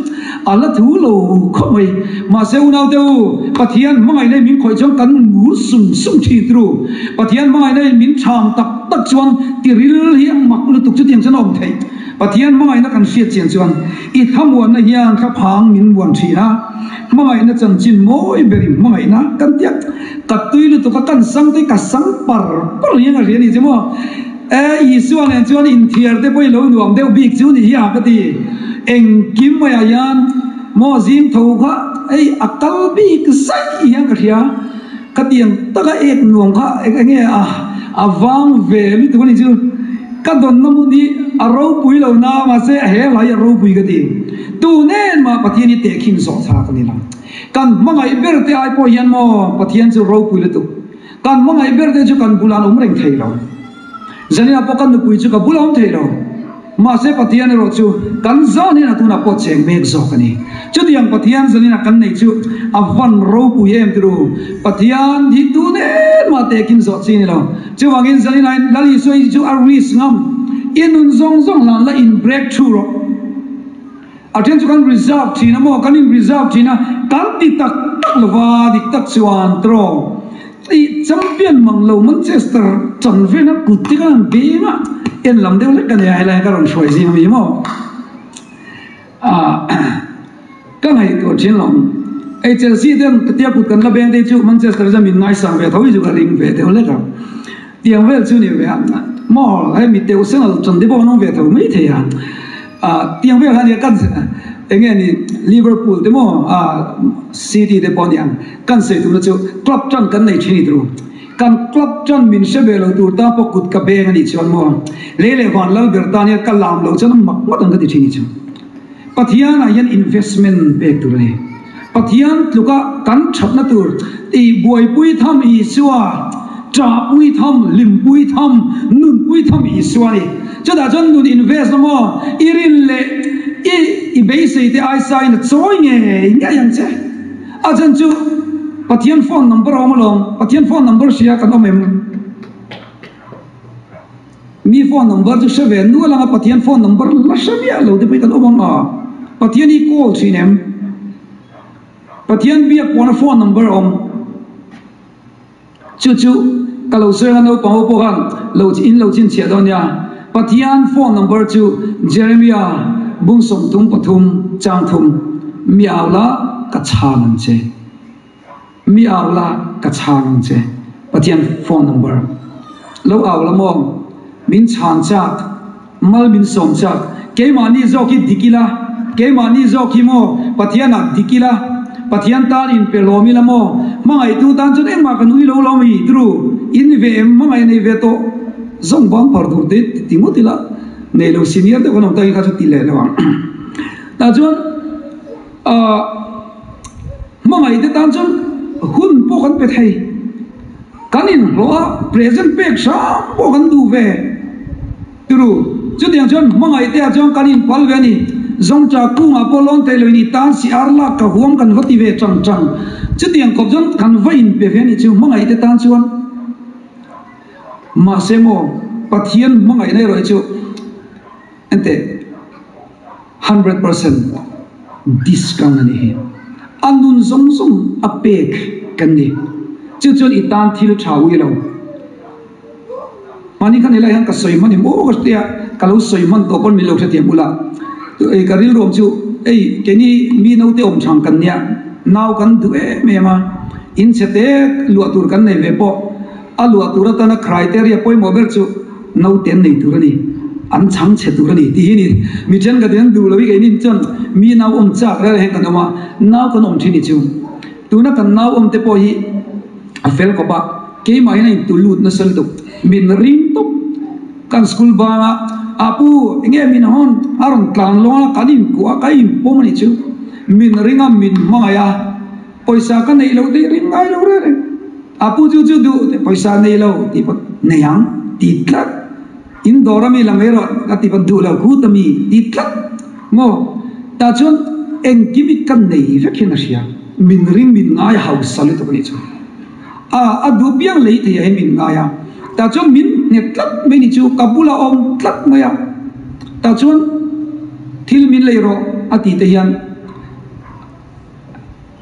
a la thu lo khawp mai. Mahse unaute u, Pathian hmangaihna hi min khawih chuan kan mur sung sung thin turu. Pathian hmangaihna hi min chhang tak tak chuan tiril hi a mak lutuk chutiang chuan a awm theih. Pathian hmangaihna kan hriat chian chuan i thlamuanna hian thlaphang min muan thin a, hmangaihna chanchin mawi berin hmangaihna kan tia ka tui lutuk a, kan sang te ka sang par par hian a hria ni che maw? E Isua nen chuan inthiar te pawh i lo nuam deuh bik chu ni hi a ka ti. Engkim maiah hian maw zing tho kha hei a kal bik zaih hian ka hria. Khatiang taka ek nuam kha eng nge a a vang ve lutuk a ni chu. Ka dawnna hmun hi a ropui lo na mahse he hla hi a ropui ka ti. Tun en mah Pathian hi tehkhin zawh thlak a ni lo. Kan hmangaih ber te ai pawh hian maw Pathian chu ropui lutuk. Kan hmangaih ber te chu kan bulah an awm reng thei lo. Zanina pawh ka nupui chu ka bulah awm thei lo. Mahse Pathian erawh chu kan zan hian a tunah pawh cheng mek zawk a ni. Chutiang Pathian zanina kan neih chu a van ropui em turu. Pathian hi tun em mah tehkhin zawh chi a ni lo. Chuvangin zanina in Lal Isua hi chu a risk ngam. I nun zawng zawng hlan la in break through rawh. A then chu kan reserve thin a maw? Kan in reserve thin a, kan ti tak tak lova dik tak chuan tiraw i champion mang lo Manchester chan vel a kut te khan beng a en lam deuh hlek ka nei a helai ka rawn hruai zing ami maw? Ah ka ngaihtuah thin lo hei Chelsea ten tia kut kan la beng te chu Manchester chuan min ngaisang ve tho hi chu ka ring ve deuh hlek a. Tiang vel chu ni ve a maw hei mi teuh seng a chan te pawh an awm ve tho mai thei a ah tiang vel kha nia kan eng nge ni Liverpool te maw ah City te pawh aniang kan sawi tumna chu club tan kan nei thin i turu kan club tan min hre ve lo tur ta pawh kut ka beng a nih chuan maw lei leh van lal ber tan hian ka lam lo chuan a mak ngawt ang ka ti thin i chu Pathian ah hian investment pek tur a ni. Pathian tluka kan thatna tur tih buaipui tham Isua, ṭahpui tham, hlimpui tham, nunpui tham Isua a ni. Chutah chuan nun invest na maw i rin leh i i beisei te aisa in a chawi ngei ngei ang che. A chhan chu Pathian phone number a awm alawm, Pathian phone number hria kan awm em? Mi phone number chu hre ve nual anga Pathian phone number la hre miah lo te pawh hi kan awm ang a, Pathian hi call thin em? Pathian biak pawhna phone number a awm. Chu chu ka lo sawi anga naupang ho pawh khan lo in lo chhinchhiah dawn nia. Pathian phone number chu Jeremiah bung 33 chang thum mi au la ka chhang ang che. Mi au la ka chhang ang che. Pathian phone number lo au la maw? Min chhan chak, mal min sawm chak. Keimahni zawk hi dik ila, keimahni zawk hi maw Pathian ah dik ila, Pathian tan in pe hlawm ila maw? Hmangaihtu tan chuan engmah kan ui lo lo mi tru in ni ve em? Hmangaih nei ve tawh zawng bang phar tur te ti ngawt ila, nei lo senior deuh kan awm takin kha chu ti leh lo ang. Tah chuan ahh. Hmangaih te tan chuan hun pawh kan pe thei. Kan inhlawh a, present pek hram pawh kan duh ve. Turu, chutiang chuan hmangaih te ah chuan kan inpal ve a ni. Zawngṭah kungah pawh lawn thei loin i tan si ar lak ka huam kan va ti ve chang chang. Chutiang kawp chuan kan va inpe ve a ni chu hmangaih te tan chuan. Mahse maw, Pathian hmangaihna erawh hi chu Enteh, 100% discount a nih hi. A nun zawng zawng a pek kan ni. Chu chuan i tan thil tha ui lo. Mahni khan helai hian ka sawi hman em aw ka tia, ka lo sawi hman tawh pawn min lo hrethiam ula. Ei ka rilruam chu ei keini mi naute awm thang kan nia, nau kan duh em em a, in chhe te luah tur kan nei ve pawh a luah tur atana criteria pawimawh ber chu Naute an nei tur a ni, an chhang chhe tur a ni tih hi ni. Mi thenkhat in an duh lo hi keini chuan mi nau awm chak rel hian kan awm a, nau kan awm thin hi chu. Tuna kan nau awm te pawh hi a fel khawp a, keimah hian a intu lut nasa lutuk, min ring tawp. Kan school banga a pu enge min hawn a rawn tlan lawng a, kan inkuah a, ka inpawm a nih chu. Min ring a, min hmangaih a, pawisa ka neih loh te hi ring ngai lo reng reng. A pu chu chu duh teh pawisa nei lo tih pawh nei ang ti tlat. In dawr a mi la mai rawh a ti pawh duh lo khut a mi ti tlat maw? Tah chuan engkim i ka nei vek hian a hria. Min ring min ngai hausa lutuk a nih chu. A a duh piang lei thei ah hian min ngai a. Tah chuan min nghet tlat mai nih chu ka bulah awm tlat mai a. Tah chuan thil min lei rawh a ti te hian.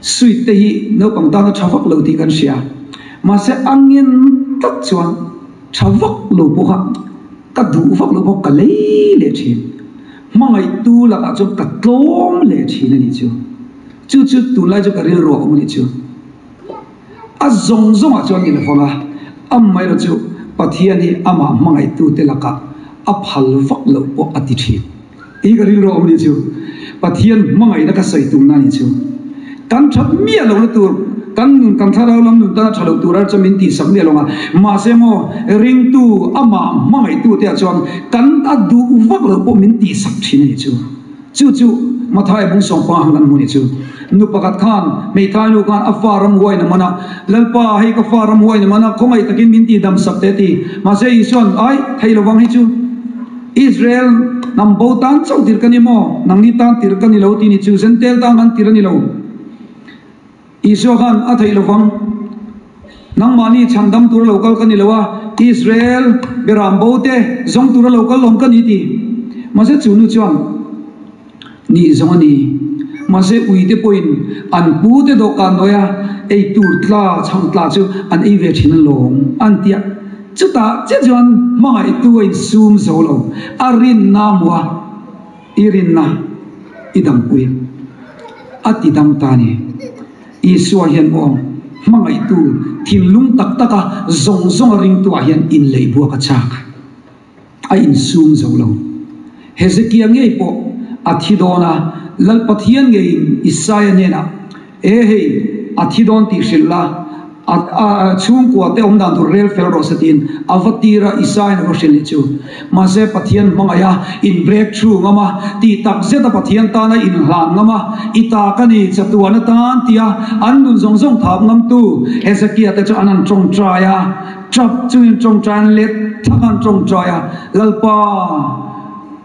Sweet te hi naupang tana tha vak lo tih kan hria. Mahse a ngen tlat chuan tha vak lo pawha ka duh vak lo pawh ka lei leh thin. Hmangaihtu lakah chuan ka tlawm leh thin a nih chu. Chu chu tunlai chu ka rilru a awm a nih chu. A zawng zawngah chuan ni lovang a, amaherawh chu Pathian hi amah hmangaihtute lakah a phal vak loh pawh a ti thin. Tih ka rilru a awm a nih chu. Pathian hmangaihna ka sawi tumna a nih chu. Kan that miah lohna tur, kan nun, kan thlarau lam nun tana tha loh tur a chuan min tihsak miah lo ang a. Mahse maw, ringtu, amah hmangaihtute ah chuan kan a duh vak loh pawh min tihsak thin a nih chu. Chu chu Mathai bung sawmpa han kan hmu nih chu. Nu pakhat khan, hmeithai nu khan a fa ram huain a man a, Lalpa, hei ka fa ram huain a man a, khawngaih takin min tihdamsak teh a ti. Mahse Isua'n, Ai, thei lovang hi chu. Israel hnam bo tan chauh tirh ka ni maw? Nangni tan tirh ka ni lo tih ni chu Zentel tan kan tirh a ni lo. Isua khan a theih lovang. Nangmahni chhandam tura lo kal ka ni lo a, Israel beram bo te zawng tura lo kal lawm ka ni ti. Mahse chu nu chuan nih zawng a ni. Mahse ui te pawhin an pu te dawhkan nawi a ei tur tla chhang tla chu an ei ve thin alawm an ti a. Chutah chiah chuan hmangaihtu a insum zo lo, a rinna a hmu a, i rinna i dampui a ti dam ta a ni. Isua hian maw hmangaihtu thinlung tak taka zawng zawnga ringtuah hian inleihbuak a chak a insum zo lo. Hezekia ngei pawh a thi dawn a, Lal Pathian ngeiin Isaia hnenah, E hei, a thi dawn tih hrilh la. A chhungkua te awm dan tur rel fel rawh se tiin a va tir a, Isaiah a va hrilh nih chu. Mahse Pathian hmangaih a, in break through ngam a, tih tak zet a Pathian tana inhlan ngam a, i ta ka ni chatuan atan tia an nun zawng zawng thap ngamtu Hezekiah te chu an han tawngtai a, tap chungin tawngtai an let thak an tawngtai a, Lalpa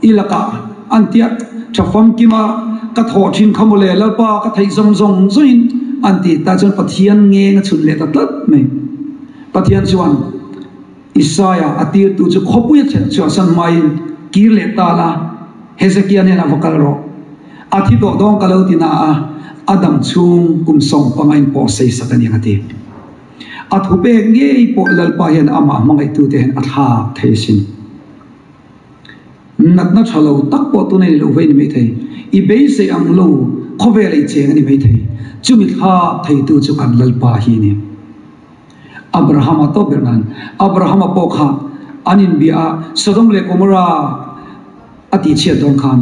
i lakah an tia tha famkim a, ka thawh thin kha mawle, Lalpa ka theih zawng zawng zawngin an ti tah chuan Pathian ngeng a chhun leh ta tlat mai. Pathian chuan Isaia a tirtu chu khawpui a chhelh chhuahsan hmain kir leh ta la, Hezekia hnenah va kal rawh. A thi tawh dawn ka lo ti na a, a dam chhung kum 15 in pawh sei sak a ni ang a ti. A thu pek ngei pawh Lalpa hian amah hmangaihtute hian a thlak thei asin. Natna tha lo tak pawh tuna i lo vei ni maithei. I beisei ang lo khawvel i cheng a ni maithei. Chumi thlak theitu chu kan Lalpa hi a ni. Abrahama tawp ber nan Abrahama pawh kha an inbia a, Sodom leh Gomorrah a tihchhiat dawn khan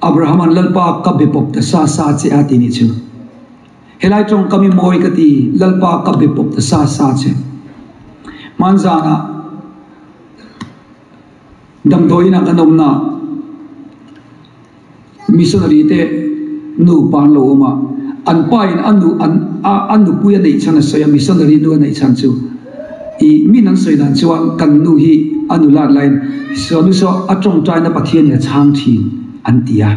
Abrahama'n Lalpa ka be pawp ta sa sa che a ti nih chu. Helai tawngkam i mawi ka ti, Lalpa ka be pawp ta sa sa che. Hmanzanah damdawiinah kan awmna missionary te nupa an lo awm a, an pa in a nu an a a nupui a neih chhan a sawi a, missionary nu a neih chhan chu ih min an sawi dan chuan kan nu hi a nulat laiin saw nu saw a tawngtaina Pathian in a chhang thin an ti a.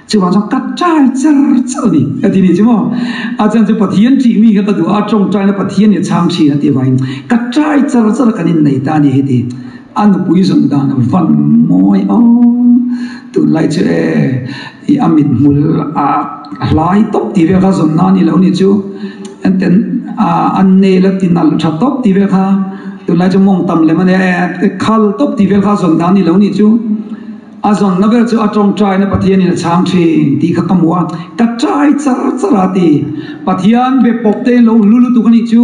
Chuvang chuan ka try char char a ni a ti ni chu maw? A chuan chu Pathian ṭih mi kha ka duh a, tawngtaina Pathian nih a chhang ṭhin a ti avangin ka try char char a kan innei ta a ni heti. A nupui zawn dan a van mawi aw, tunlai chu e i a mithmul a hlai tawp tih vel kha zawn na a ni lo ni chu, enten a nail a ti nalh ṭha tawp tih vel kha tunlai chu mawng tam lem a nia e khal tawp tih vel kha zawn dan a ni lo ni chu. A zawnna ber chu a tawngtaina Pathianin a chhang thin tih kha ka hmu a, ka trai char char a ti. Pathian be pawp te lo hlu lutuk a nih chu.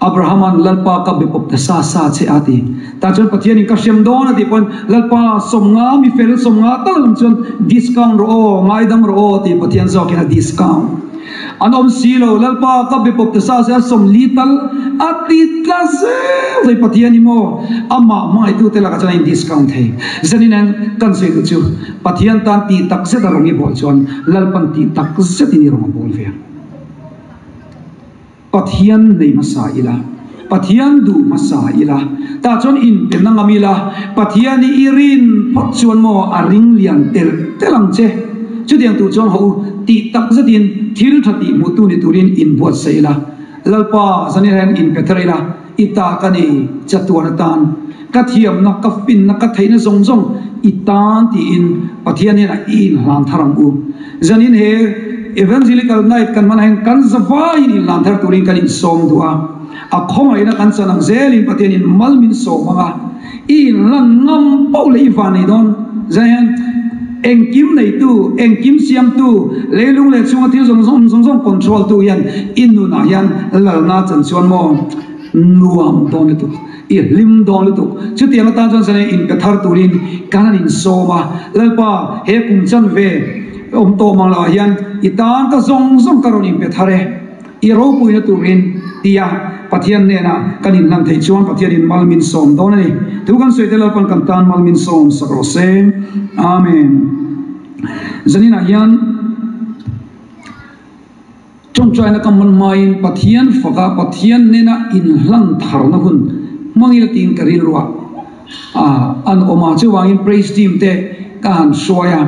Abrahama'n Lalpa ka be pawp ta sa sa che a ti. Tah chuan Pathianin ka hrem dawn a tih pawn Lalpa 50 mi fel 50 tal lam chuan discount rawh aw, ngaidam rawh aw tih Pathian zawkin a discount. An awm si lo, Lalpa ka be pawp ta sa se a 40 tal a ti tla zel thei Pathian hi maw? Amah hmangaihtute lakah chuan a in discount thei. Zanin hian kan sawi duh chu Pathian tan tih tak zet a rawng i bawl chuan Lalpan tih tak zetin i rawng a bawl ve ang. Pathian nei hmasa ila, Pathian duh hmasa ila, tah chuan inpe na ngam ila, Pathian i i rin phawt chuan maw a ring lian telh telh ang che. Chutiang tur chuan haw u, tih tak zetin thil tha tih hmuhtu ni turin inbuatsaih ila, Lalpa zanin hian inpe thar ila, i ta ka ni chatuan atan, ka thiamna, ka finna, ka theihna zawng zawng i tan tiin Pathian hian i inhlan thar ang u. Zanin he Evangelical Night kan hman ah hian kan zavaiin inhlan thar turin kan insawm duh a, a khawngaihna kan chan ang zelin Pathianin mal min sawm ang a, i inhlan ngam poh leh i van nei dawn. Zan hian engkim neitu, engkim siamtu, leilung leh chhunga thil zawng zawng zawng zawng control tu hian i nunah hian lalna chan chuan maw nuam dawn lutuk. I hlim dawn lutuk. Chutiang atan chuan zan inpe thar turin kan han insawm a, Lalpa, he kum chanve awm tawh mang lohah hian i tan ka zawng zawng ka rawn inpe thar e, i ropuina turin tia Pathian hnenah kan inhlan theih chuan Pathianin mal min sawm dawn a ni. Thu kan sawi te Lalpan kan tan mal min sawm sak rawh se. Amen. Zaninah hian. Ṭawngṭaina ka hman hmain Pathian faka Pathian nena inhlan tharna hun hmangin a tiin ka rilru a, an awm a. Chuvangin praise team te ka han hruai a,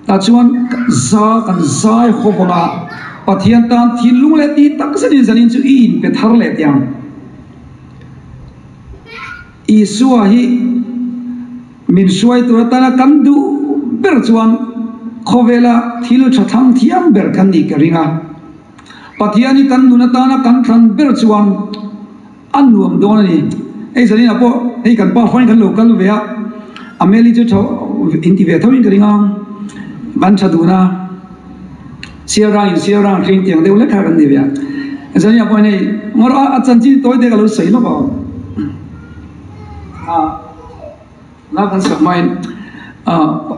tah chuan za kan zai haw vang a, Pathian tan thinlung leh tih tak zetin zanin chu i inpe thar leh teh ang. Isua hi Min hruai tur atana kan duh ber chuan khawvela thil tha thlang thiam ber kan nih ka ring a. Pathian hi kan nun atana kan thlan ber chuan a nuam dawn a ni. Hei zaninah pawh hei kan pa fain kan lo kal ve a, a hmel hi chu tha inti ve tho in ka ring a, kan tha dun a, sial rang in sial rang hring tiang deuh lek kha kan ni ve a. Zaninah pawh hei ngawr a a chanchin tawi te ka lo sawi lawk a. A la kan sak hmain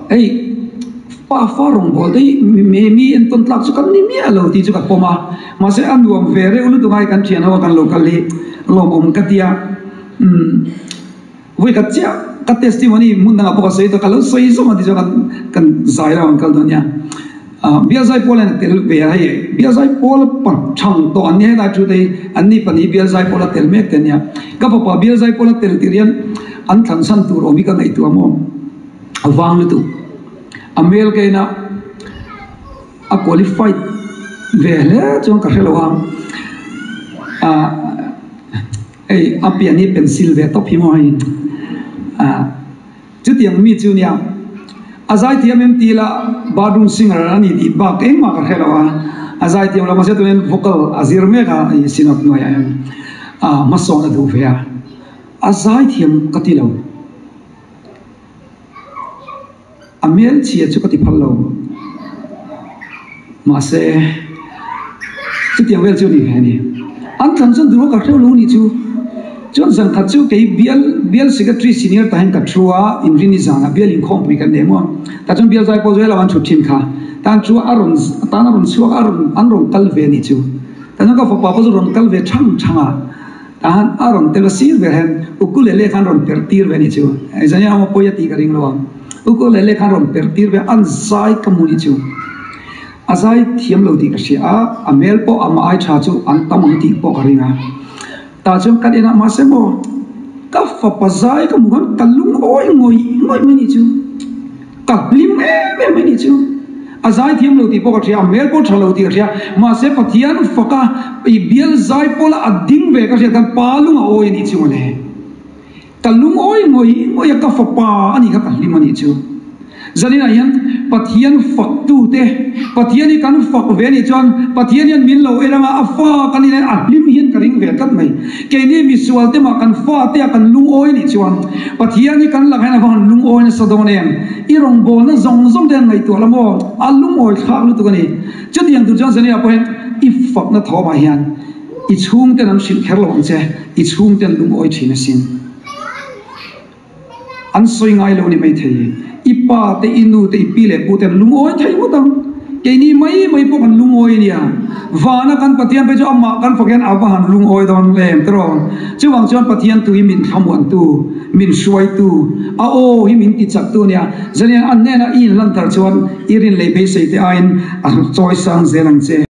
hei Pa fa rawngbâwl te hi mi mi entawn tlâk chu kan ni miah lo tih chu ka pawm a, mahse a nuam ve reuh lutuk a hei kan thian ho a kan lo kal hi lawmawm ka ti a, umm vawi khat chiah ka testimony hmun dangah pawh ka sawi tawh ka lo sawi zawng a ti chuan kan kan zai lo ang kal dawn nia. Ah bial zai pawl hian a tel ve a hei bial zai pawl pa thang tawh an nia helai thu te hi an ni pahnih bial zai pawl a tel mek te ania ka fapa bial zai pawl a tel tir hian an thlan chhan tur awm hi ka ngaihtuah maw a vang lutuk a hmel ka en a a qualified ve hle chuan ka hrelo a ah hei a pian hi pencil ve tawp hi maw hei ah. Chutiang mi chu nia, a zaithiam em ti la bathroom singer a ni tih bak engmah ka hre lo a, a zaithiam lo mahse tunin vocal a zir mek a i synod hnuaiah hian a hmasawn a duh ve a, a zaithiam ka ti lo, a hmelchhia chu ka ti phal lo. Mahse, chutiang vel chu a ni ve a ni. An thlan chuan duh a ka hreuh lo nih chu. Chuan zan khat chu kei bial bial secretary senior tah hian ka thu a, inrini zanah bial inkhawmpui kan nei maw. Tah chuan bial zai pawh chu helaiah an thut thin kha. Tan chu a rawn tan a rawn chhuak a rawn an rawn kal ve nih chu. Tah chuan ka fapa pawh chu rawn kal ve thang thang a. Tah han a rawn tel a sir ber hian ukulele khan rawn perh tir ve nih chu. Zan hian a pawi a tih ka ring lo ang. Ukulele khan rawn perh tir ve an zai ka hmu nih chu. A zai thiam lo tih ka hria a, a hmel pawh amah ai tha chu an tam ang tih pawh ka ring a. Tah chuan kan enah mahse maw ka fapa zai ka hmu khan ka lungawi ngawih ngawih mai nih chu. Ka hlim em em mai nih chu. A zai thiam lo tih pawh ka hria, a hmel pawh tha lo tih ka hria. Mahse Pathian faka i bial zai pawla a ding ve ka hriat khan pa lung a awi a nih chu mawle. Ka lungawi ngawih ngawih a ka fapa a nih kha ka hlim a nih chu. Zaninah hian Pathian faktu te, Pathian hi kan fak ve a nih chuan Pathian hian min lo en anga a fa kan in a hlim hian ka ring ve tlat mai. Keini misual te mah kan fa te ah kan lungawi a nih chuan Pathian hi kan lakah hian a va han lungawi nasa dawn em? I rawngbawlna zawng zawng te han ngaihtuah la maw? A lungawi thlak lutuk a ni. Chutiang tur chuan zaninah pawh hian i fakna thawmah hian I chhungten an hrilh kher lo ang che, i chhungten lungawi thin asin. An sawi ngai lo ni maithei. I pa te, i nu te, i pi leh pu ten lungawi thei ngawt ang. Keini mai mai pawh kan lungawi ania. Vana kan Pathian phei chu amah kan fak hian a va han lungawi dawn em tiraw? Chuvang chuan Pathian tu hi min thlamuantu, min hruaitu, a aw hi min tichaktu ania. Zanian an hnenah i inhlanthar chuan i rin leh beisei te aiin a chawisang zel ang che.